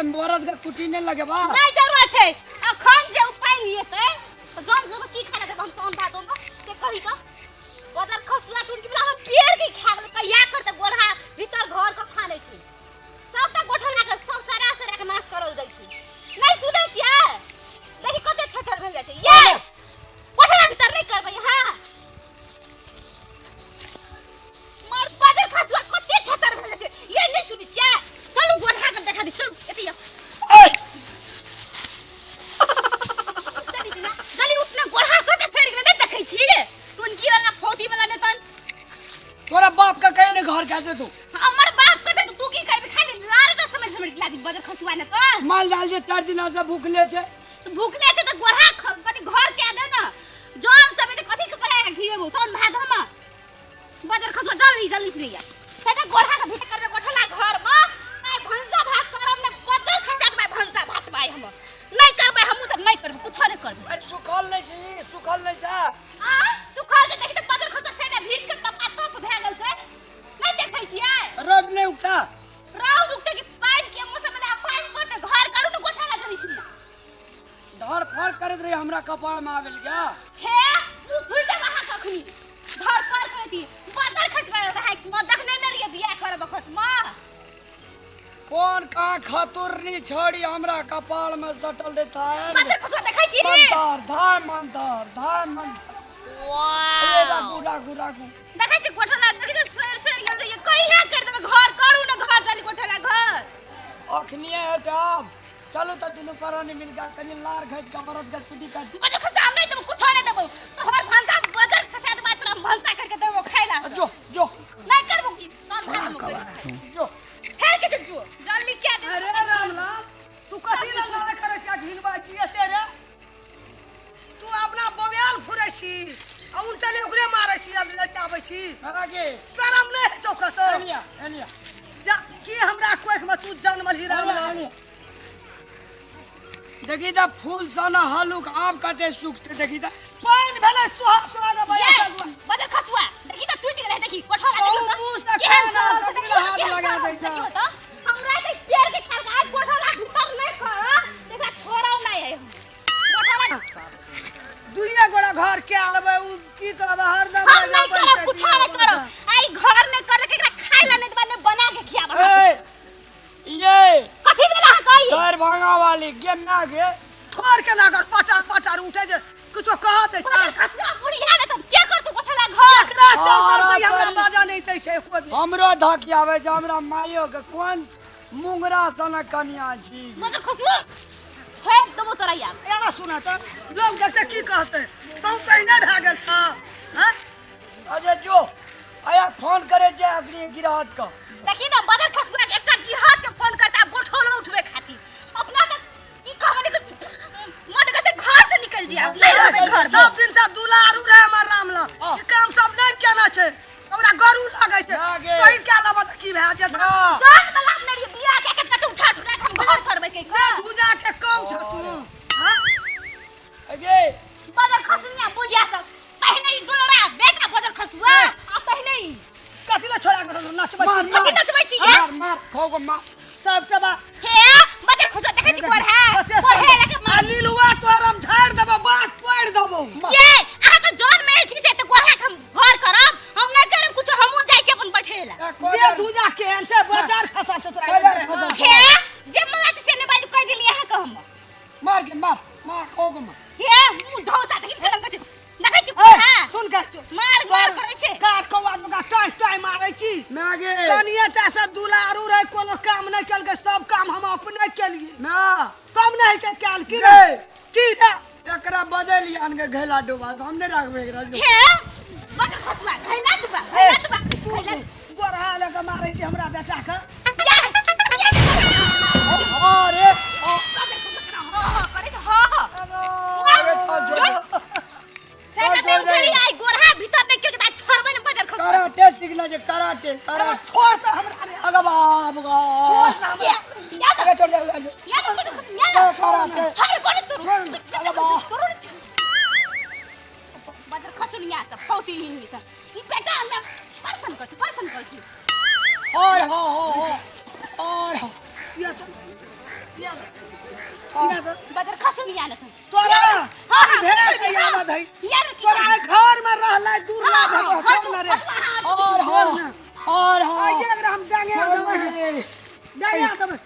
के मरद के कुटी नहीं लगेबा। नहीं जरूरत छै। अखन जे उपाय लिएतै तऽ जन सब की खाना देब हम साउन भादो में से कही तऽ बजार खसुआ टुनकी बला हम पेड़ के खा गेलै। कहिया करतै गोढ़ा भीतर घर के फानै छै। सबटा गोठला के सब सरा सरा के नाश करल जाइ छै। नहीं सुनै छियै? देखी कते थेथर भेल जाइ छै। ये गोठला भीतर नहीं करबै। हां मर बजार खसुआ कते थेथर भेल जाइ छै। ये नहीं सुनै छियै? चलू गोठा के देखा दी। चलू एते यौ। जल्दी उठना, गोढ़ा सबके सड़ि गेलै। नहि देखै छी टुनकी वाला फौती वाला नहि तन तोरा बाप का कहीं ने घर कह दे तू। हमर बाप करते तो तू की करबी? खाली लार टा समझ समझ लादी बजर खसुआ ने तो माल जाल जे 4 दिन से भूखले छै। तो भूखले छै त गोढ़ा कनी घर के दे ना। जन सब त कथी के पड़े घिएबो साउन भादो में बजर खसुआ। जल्दी जल्दी से लिया सेटा गोढ़ा के भीतर करबे गोठला घर में। आइ भनसा भात करब ने बजर खसा देबै भनसा भात भाई। हम नहीं करबै, हमहूँ तऽ नहीं करबै, कुछो नहीं करबै। अरे सुखल नहीं छै, सुखल नहीं छै। आ सुखल जे देखी त बजर खसुआ सेटा भीज के तपा तप भए गेल छै। नहीं देखै छियै? रौद नहीं उगता। रौद उगते कि पानि के मौसम में पानि पड़ते घर करू ने गोठला जल्दी से। धर फड़ करैत रही हमरा कपार में आबेल गया। हे मुंह फुल देब अहाँ कखनी धर फड़ करैत बदर खसबै रहै म देखने ने रहियै बियाह करब बखत म। कौन कहाँ खतुरनी छोड़ी हमरा कपार में सटल रहता है। बदर खसुआ देखै छी रे। मंतर धाय मंतर धाय मंतर। वाह राखू राखू राखू। देखै छी गोठला देखै छी सर सर गेल छै। कहिया कर देबै घर करू ने घर जल्दी गोठला घर। अखनिए हेतै आब। चलू तऽ दुनू प्राणी मिल के कनि लार घाटि के बरद के कुटी काटि। बजर खसा हम नहीं देबो, कुछो नहीं देबो। तोहर भनसा बजर खसा देबो तोरा भनसा करके देबो खाइला से। जो जो नहीं करबो की सन भात में करी जो फेर के जो जल्दी क्या दे। अरे रामलाल तू कथी लए लड़ाइ करै छी आ घिनबै छी एते रे? तू अपना बबेल फुरै छी आ उल्टले ओकरे मारै छी आ लटाबै छी। आगे शरम नहि होइ छौ कतौ? एलिया एलिया जा की हमरा कोख में तू जनमल ही रामलाल। देखी तऽ फूल सन हलुक आब कते सुखते देखी तऽ। पानि भेलै सोहा सोहा के बजा ये, सगुआ। बजर खसुआ देखी तऽ टूटि गेलै। देखी कोठरा बहु देखी तऽ मुँह से केहन खाना सरल छै, ककरो देखियौ हाथ केहन लगा सरल दै छै, छै। देखियौ तऽ हमरा तऽ पेड़ के खाल के आइ कोठरा भीतर नहि कर एकरा छोड़ौ नहि है हम कोठरा। दुइये गोड़ा घर के आलबै उ की कहबै हरदम हम नहीं करब, कुछो नहीं करब। आई घर नहीं करले एकरा खाइ ला नहीं देबा नहीं बना के खियाब अहाँ ए ये कथी भेल अहाँ कही? दरभंगा वाली गे ना गे ठोर के नागर पटार पटार उठे जे कुछो कहत छै। बजर खसुआ बुढ़िया ने तऽ के करतौ कोठरा घर? एकरा चलते से हमरा तोरी। बाजा नहीं दै छै एको भी। हमरो धकियाबै छै हमरा माइयो के कोन मुंगरा सनक कनिया छी। बजर खसुआ फेर देबो तोरा यार। एना सुना तऽ लोग देखते की कहते तू पहिने भए गेल छ। हैं अरे जो आया फोन करे जे अखनी गिरहत के। देखी ना बजर खसुआ के एकटा गिरहत के फोन करता गोठौल में उठबे खातिर अपना तऽ की कहबे ने मन करे से घर से निकल जिया नहीं रहबे घर में। सब दिन से दुलारू रहे हमर रामलाल। हाँ। ई काम सब नहीं केना छै ओकरा गरू लागै छै। ना गे। कहि के देबऽ तऽ की भए जेतै? ना। जान में लागने रहिए बियाह के के कते उठा उठा के हम घर करबे के ले धुजा के कम छ तू। हाँ? अगे बजर खसुनिया बुढ़िया सब पहिने ई दुलरा बेटा बजर खसुआ आ पहिने ई कथी ले छोड़ा के नचबै मार छी? मार कथी नचबै छी ये? मार मार खो गो मार सब टबा हे बजर खसुआ देखै छी कोर है कते कोर है लगे आ मार। लीलुआ तोहर हम झाड़ि देबो बात तोड़ि देबो। ये अहाँ के जौन मेल छी से त गोरहा के हम घर करब हम नहीं करब कुछो। हमहूँ जाइ छी अपन बैठे ला। ए, कोन जे धुजा केहन छै बाजार खसा छै तोरा। बाजार खसा छै। हे जे मन छै से नहि बाजू कहि देलियै अहाँ के हम। मार के मार मार खो गो मार। हे मुंह ढौसा देखी केहन छै देखै छी ए, कोठा सुन के चुप। मार मार करै छै। कार कौआ बका टाइ टाइ मारै छी। ना गे। कनिए टा से दुलारू रहे कोनो काम नहि केलकै सब काम हम अपने केलियै। ना। तब नहि होइ छै कयल की गे। रे? की रे? एकरा बदलि आन के घैला डुबा हम नहि राखबै एकरा। हे बजर खसुआ घैला डुबा घैला डुबा घैला गोरहा लऽ के मारै छी हमरा बेटा के। ये ये अरे बजर खसुआ हँ हँ करै छै हँ हँ। अरे तो जो से कते उठली आई गोरहा भीतर नहीं केलकै त आइ छोड़बै ने बजर खसुआ। कराटे सीखना छै कराटे अरे छोड़ तऽ हमरा रे। अगे बाप गो। छोड़ ना हमरा। ये या अगे छोड़ दे अगे। या ना बजर खसुआ या ना कराटे। छोड़ बोले तोर छोड़, अगे बाप। तोर बजर खसुनिया सब फौती हिनी सब ई बेटा हमरा परसन कर परसन कर छी। और हो हो हो और हो। ये चल। पिया दे। पिया दे। बजर खसू नहीं आने तोरा हाँ, हाँ, भेड़ के याद है यार की तोरा घर में रहला दूर हाँ, ना हाँ, भगो ना रे और हाँ और हाँ आइए अगर हम जाएंगे छोड़ दे। जाएंगे देबै।